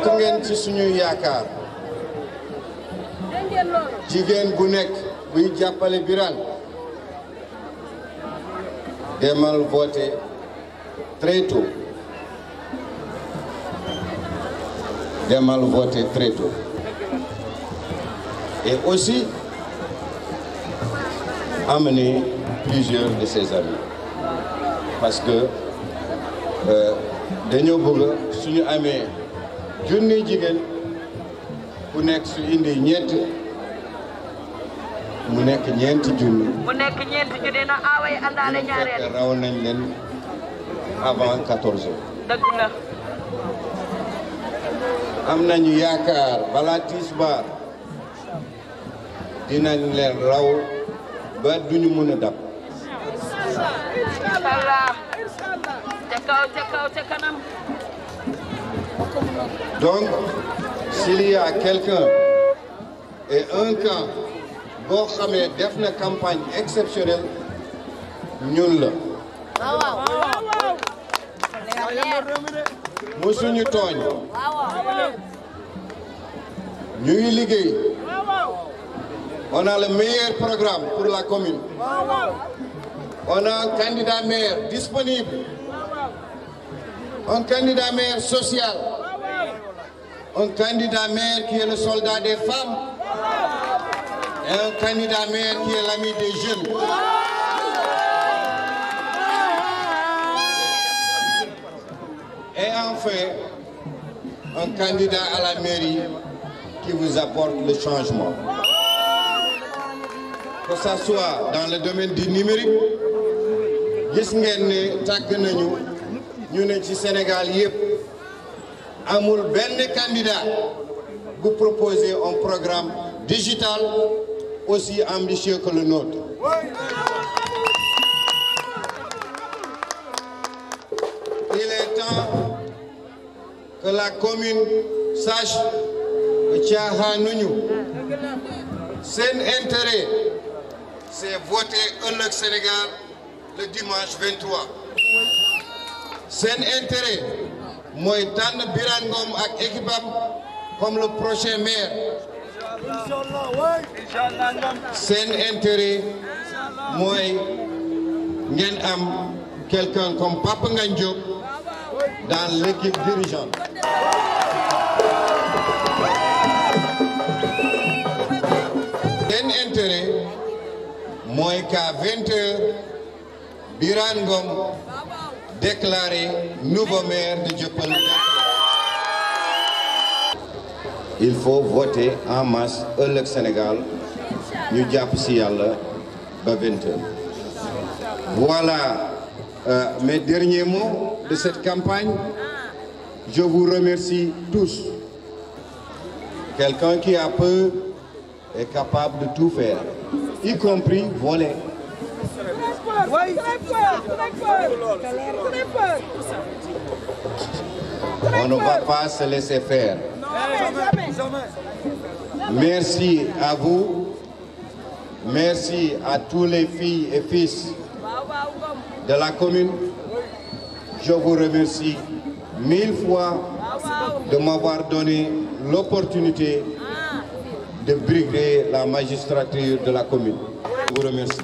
bokk ngeen ci suñu yaakaar jigéen bu nekk buy jàppale Birane demal voter très tôt demal voter très tôt et aussi amener plusieurs de ses amis parce que dañoo bëgg suñu amee junni jigéen ku nekk su indi ñeent mu nekk ñeenti junni. mu nekk ñeenti junni na aaway àndaale ñaareel. raw nañ leen avant 14 heures. dëgg la. am nañu yaakaar balaa tisbaar dinañ leen raw ba duñu mën a dab. inshallah. ca kaw ca kanam. Donc, s'il y a quelqu'un et un camp boo xamee def na campagne exceptionnelle ñun la. musuñu tooñ. ñu ngi liggéey. On a le meilleur programme pour la commune. On a un candidat maire disponible. Un candidat maire social. Un candidat maire qui est le soldat des femmes. Et un candidat maire qui est l'ami des jeunes. Et enfin, un candidat à la mairie qui vous apporte le changement. Que ça soit dans le domaine du numérique, gis ngeen ne tàgg nañu ñu ne ci Sénégal yépp amul benn candidat bu proposer un programme digital aussi ambitieux que le nôtre. Il est temps que la commune sache que caaxaanuñu seen intérêt c'est voter ëllëg Sénégal le dimanche 23. Seen intérêt mooy tànn Birane Ngom ak équipe am comme le prochain maire. Seen intérêt mooy ngeen am quelqu'un comme Papa Ngagne Diop dans l'équipe dirigeante. Seen intérêt mooy qu'à 20 heures Birane Ngom déclaré nouveau maire de Dieuppeul. Il faut voter en masse ëllëg Sénégal ñu jàpp ci Yàlla ba 20 heures. Voilà mes derniers mots de cette campagne. Je vous remercie tous. Quelqu'un qui a peur est capable de tout faire, y compris voler. On ne va pas se laisser faire. Merci à vous. Merci à tous les filles et fils de la commune. Je vous remercie 1000 fois de m'avoir donné l'opportunité de briguer la magistrature de la commune. Je vous remercie.